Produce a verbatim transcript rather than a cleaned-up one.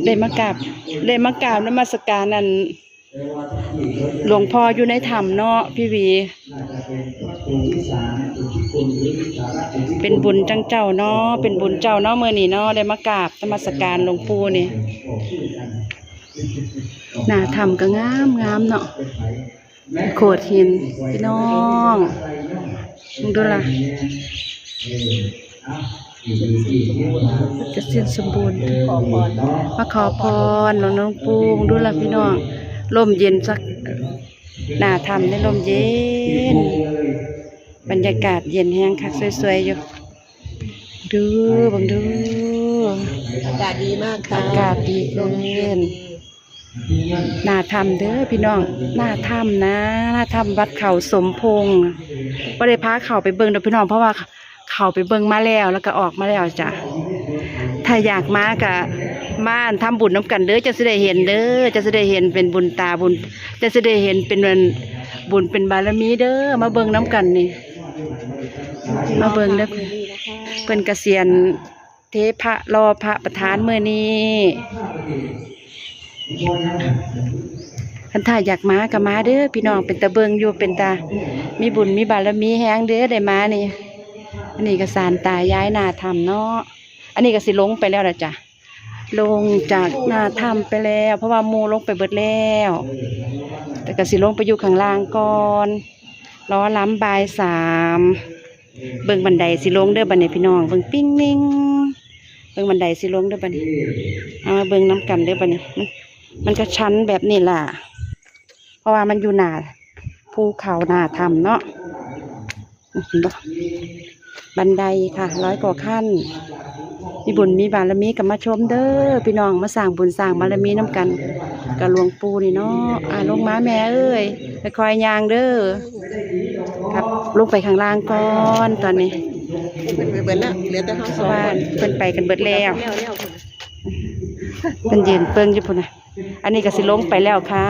ได้มากราบ ได้มากราบนมัสการนั่น หลวงพ่ออยู่ในถ้ำเนาะพี่วี เป็นบุญจังเจ้าเนาะ เป็นบุญเจ้าเนาะ มื้อนี้เนาะ ได้มากราบนมัสการหลวงปู่นี่ หน้าถ้ำก็งามงามเนาะ โขดหิน พี่น้อง มึงดูล่ะ จะสิ้นสมบูรณ์ ขอพร มาขอพรหลวงปู่ มึงดูล่ะพี่น้อง ร่มเย็นสัก หน้าถ้ำในร่มเย็น บรรยากาศเย็นแฮงคัก สวยๆ อยู่ ดู เบิ่งดู อากาศดีมากค่ะ อากาศดีเกิน ลมเย็นดี หน้าถ้ำเด้อพี่น้อง หน้าถ้ำนะ หน้าถ้ำวัดเขาสมพงษ์ บ่ได้พาเข้าไปเบิ่งดอกพี่น้อง เพราะว่าเข้าไปเบิ่งมาแล้ว แล้วก็ออกมาแล้วจ้ะ ถ้าอยากมาก็มาทำบุญนำกันเด้อ จะสิได้เห็นเด้อ จะสิได้เห็นเป็นบุญตาบุญ จะสิได้เห็นเป็นบุญเป็นบารมีเด้อ มาเบิ่งนำกันนี่ มาเบิ่งเด้อ เพิ่นเกษียณ เทพะรอพระประธานมื้อนี้ คันถ้าอยากมาก็มาเด้อพี่น้อง เป็นตาเบิ่งอยู่ เป็นตามีบุญมีบารมีแฮงเด้อ ได้มานี่ อันนี้ก็ศาลตายายหน้าถ้ำเนาะ อันนี้ก็สิลงไปแล้วล่ะจ้ะ ลงจากหน้าถ้ำไปแล้ว เพราะว่าหมู่ลงไปเบิดแล้ว แต่ก็สิลงไปอยู่ข้างล่างก่อน รอลำบ่ายสาม เบิ่งบันไดสิลงเด้อบัดนี้พี่น้อง เบิ่งปิ้งนิ่ง เบิ่งบันไดสิลงเด้อบัดนี้ เอามาเบิ่งนำกันเด้อบัดนี้ มัน มันก็ชันแบบนี้ล่ะ เพราะว่ามันอยู่หน้าภูเขาหน้าถ้ำเนาะ เห็นบ่ บันไดค่ะ ร้อยกว่าขั้น มีบุญมีบารมีก็มาชมเด้อพี่น้อง มาสร้างบุญสร้างบารมีนำกัน กับหลวงปู่นี่เนาะ อ่า ลงมาแม่เอ้ย ค่อยๆย่างเด้อ ครับ ลงไปข้างล่างก่อนตอนนี้ เพิ่นไปเบิดแล้ว เหลือแต่เฮา เพ สอง ราะว่า คน เพิ่นไปกันเบิดแล้ว แล้วแล้ว เพิ่นยืนเปิงอยู่พุ้นน่ะ อันนี้ก็สิลงไปแล้วค่ะ